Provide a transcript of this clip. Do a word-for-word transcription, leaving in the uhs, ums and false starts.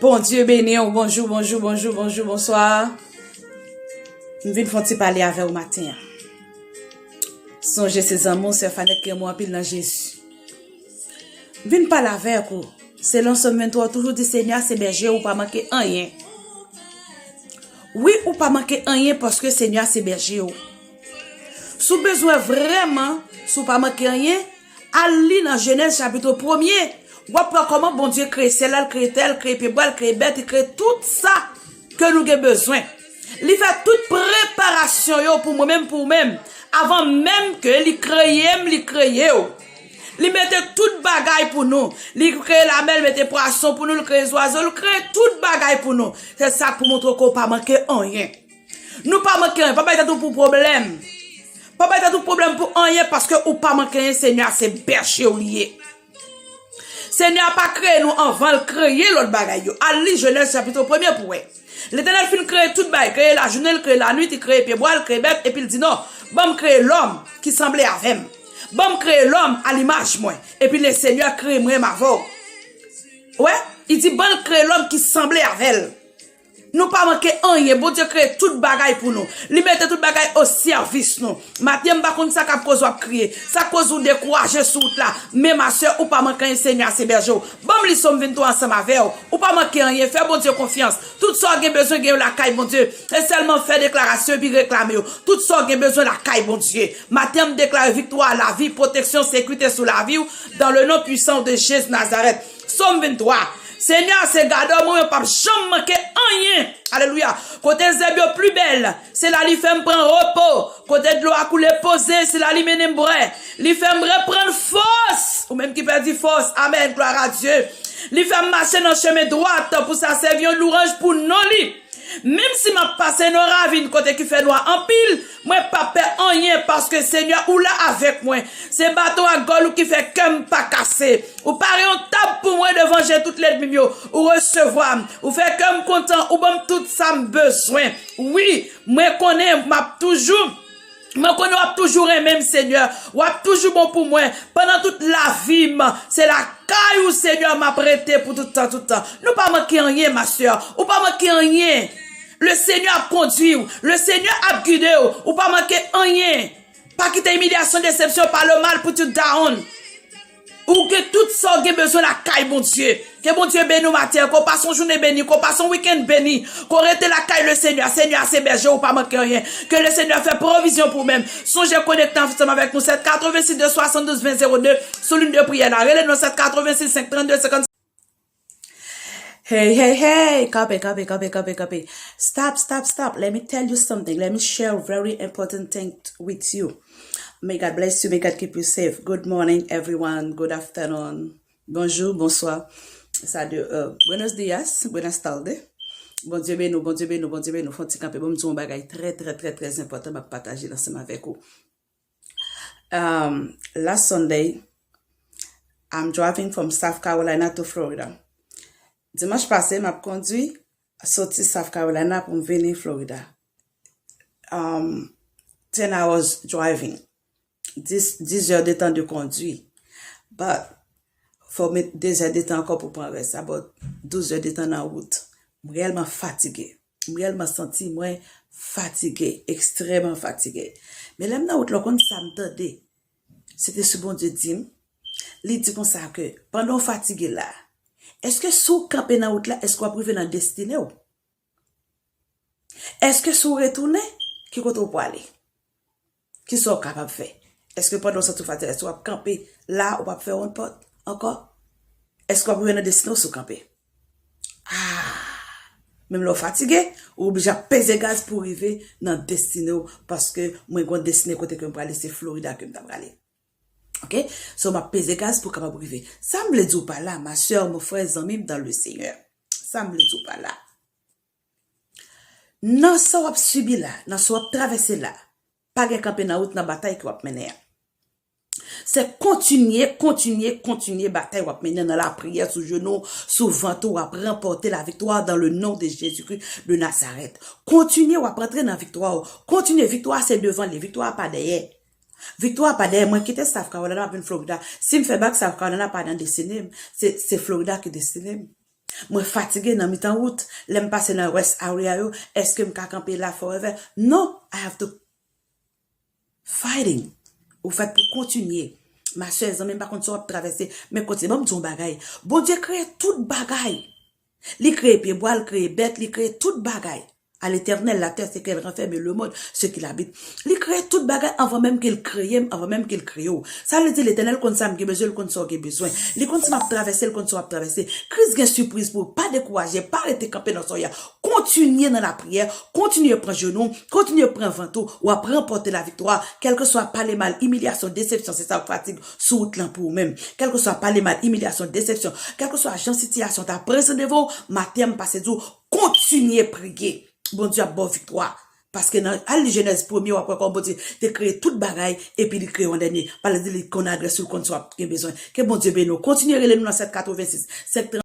Bondye beni w, bonjou, bonjou, bonjou, bonjou, bonswa. M vin fè yon ti pale avè w maten an. Sonje se zanmi w, sè Fanèt ki renmen w anpil nan Jezi. M vin pale avèk ou. Selon Sòm venntwa, w toujou di, Senyè a se bèje w, ou pa manke anyen. Wi, ou pa manke anyen paske Senyè a se bèje w. Si w bezwen vrèman, si w pa manke anyen, al li nan Jenèz chapit premye. W ap wè kòman Bondye kreye syèl la, l kreye tè, l kreye pyebwa, l kreye bèt, li kreye tout sa ke nou gen bezwen. Li fè tout preparasyon yo pou mwen menm, pou ou menm. Avan menm ke li kreye m, li kreye w. Li mete tout bagay pou nou. Li kreye lamè, li mete pwason pou nou, li kreye zwazo, li kreye tout bagay pou nou. Se sa k pou montre w ke w pa manke anyen. Nou pa manke anyen. Pa bay tèt ou pou pwoblèm. Pa bay tèt ou pwoblèm pou anyen, paske ou pa manke anyen. Senyè a se bèje w li ye. Senyè a pa kreye nou anvan l kreye lòt bagay yo. Al li Jenèz chapit premye pou wè. Letènèl fin kreye tout bagay, kreye lajounen, l kreye lanwit, li kreye pyebwa, l kreye bèt, epi l di, non, ban m kreye lòm ki sanble avè m. Ban m kreye lòm a limaj mwen. Epi Lesenyè kreye mwen menm avè w. Wè, li di, ban l kreye lòm ki sanble avè l. Nou pa manke anyen. Bondye kreye tout bagay pou nou. Li mete tout bagay o sèvis nou. Maten, m pa konn sa k ap koz w ap kriye. Sa k koz ou dekouraje sou wout la. Men ma sè, ou pa manke anyen, Senyè a se bèje w. Ban m li Sòm venntwa ansanm avè w. Ou pa manke anyen. Fè Bondye konfyans. Tout sa w gen bezwen, gen yo lakay Bondye. Se sèlman fè deklarasyon epi reklame yo. Tout sa w gen bezwen lakay Bondye. Maten, m deklare viktwa, lavi, pwoteksyon, sekirite sou lavi w. Dans le nom puissant de Jésus Nazareth. Sòm venntwa. Senyè a se gadò mwen, mwen p ap janm manke anyen. Alelouya. Kote zèb yo pli bèl, se la li fè m pran repo. Kote dlo a koule poze, se la li mennen m bwè. Li fè m reprann fòs. Ou menm ki pèdi fòs, amèn, glwa a Dye. Li fè m mache nan chemen dwat pou sa sèvi yon lwanj pou non li. Menm si m ap pase nan yon ravin kote ki fè nwa anpil, mwen p ap pè anyen, paske Senyè ou la avèk mwen. Se baton ak gòl ou ki fè kè m pa kase. Ou pare yon tab pou mwen devan je tout lènmi m yo. Ou resevwa m. Ou fè kè m kontan. Ou ban m tout sa m bezwen. Wi, mwen konnen m ap toujou, mwen konnen w ap toujou renmen m, Senyè. W ap toujou bon pou mwen. Pandan tout lavi m, se lakay ou, Senyè, m ap rete pou tout tan, tout tan. Nou pa manke anyen, ma sè. Ou pa manke anyen. Le Senyè ap kondwi w. Le Senyè ap gide w. Ou pa manke anyen. Pa kite imilyasyon, desepsyon, pa le mal put you down. Ou gen tout sa w gen bezwen lakay Bondye. Ke Bondye beni w maten an, ke w pase yon jounen beni, ke w pase yon wikenn beni, ke w rete lakay Lesenyè. Senyè a se bèje w, ou pa manke anyen. Ke Lesenyè fè pwovizyon pou ou menm. Sonje konekte ansanm avèk nou, sèt katrevensis de swasanndouz ven zewo de, sou liy de priyè la. Rele nou sèt katrevensis senk trannde senkannsenk. Hey, hey, hey, kanpe, kanpe, kanpe, kanpe, kanpe. Stop, stop, stop. Let me tell you something. Let me share a very important thing t- with you. May God bless you. May God keep you safe. Good morning, everyone. Good afternoon. Bonjou, bonswa. Sa de, euh, buenos dias, buenas tardes. Bondye beni w, Bondye beni w, Bondye beni w. Fè yon ti kanpe. Bon, m di yon bagay trè, trè, trè, trè enpòtan m ap pataje l ansanm avèk ou. Um, last Sunday, I'm driving from South Carolina to Florida. Dimanch pase, m ap kondwi soti South Carolina pou m vini Florida. Um, ten hours driving. Dis, dis heures de temps de conduite. But, fò m met de zè de tan ankò pou pran rès. About douz heures de temps nan wout. M reyèlman fatige. M reyèlman santi mwen fatige, ekstrèmman fatige. Men lè m nan wout la, w konn sa m tande? Se te si Bondye di m, li di konsa ke pandan w fatige la, èske si w kanpe nan wout la, èske w ap rive nan destine w? Èske si w retounen, ki kote w prale? Kisa w kapab fè? Èske pandan w santi w fatige, èske w ap kanpe la, ou p ap fè yon pòt ankò? Èske w ap rive nan destine w si w kanpe? Ah! Menm lè w fatige, ou oblije ap peze gaz pou w rive nan destine w, paske mwen gen yon destine kote ke m prale, se Florida ke m ta prale. Oke? So, m ap peze gaz pou w kapab rive. Sa m vle di w pa la, ma sè, mon frè, zanmi m dans le Seigneur. Sa m vle di w pa la. Nan sa w ap sibi la, nan sa w ap travèse la, pa gen kanpe nan wout nan batay ke w ap mennen an. Se kontinye, kontinye, kontinye batay w ap mennen nan lapriyè, sou jenou, sou vant ou, w ap ranpòte laviktwa dans le nom de Jésus-Christ de Nazareth. Kontinye, w ap rantre nan viktwa w. Kontinye, viktwa a se devan li, viktwa a pa dèyè. Viktwa pa dèyè mwen, kite South Carolina, m ap vin Florida. Si m fè bak, South Carolina pa nan destine m. Se, se Florida ki destine m. Mwen fatige nan mitan wout. Lè m pase nan rest area yo, èske m ka kanpe la forever? Non, I have to fighting. Ou fèt pou kontinye. Ma sè, zanmi m pa konn sa w ap travèse, men kontinye. Ban m di yon bagay. Bondye kreye tout bagay. Li kreye pyebwa, li kreye bèt, li kreye tout bagay. À l'Éternel la terre, ce qu'elle renferme, et le monde, ce qu'il habite. Li kreye tout bagay anvan menm ke l kreye m, anvan menm ke l kreye w. Sa vle di Letènèl konn sa m gen bezwen, l konn sa w gen bezwen. Li konn sa m ap travèse, l konn sa w ap travèse. Kris gen sipriz pou ou. Pa dekouraje, pa rete kanpe nan sa w ye a. Kontinye nan lapriyè, kontinye pran jenou, kontinye pran vant ou, w ap ranpòte laviktwa. Kèlkeswa pale mal, imilyasyon, desepsyon, se sa k fatig sou wout lan pou ou menm. Kèlkeswa pale mal, imilyasyon, desepsyon, kèlkeswa jan sitiyasyon ta prezante devan w, maten an m pase di w, kontinye priye. Bondye ap ba w viktwa. Paske nan, al li Jenèz premye, w ap wè kòman Bondye te kreye tout bagay, epi li kreye w an dènye. Pale di li konn adrès ou, l konn sa w ap gen bezwen. Ke Bondye beni w. Kontinye rele nou nan sèt katrevensis, sèt trant.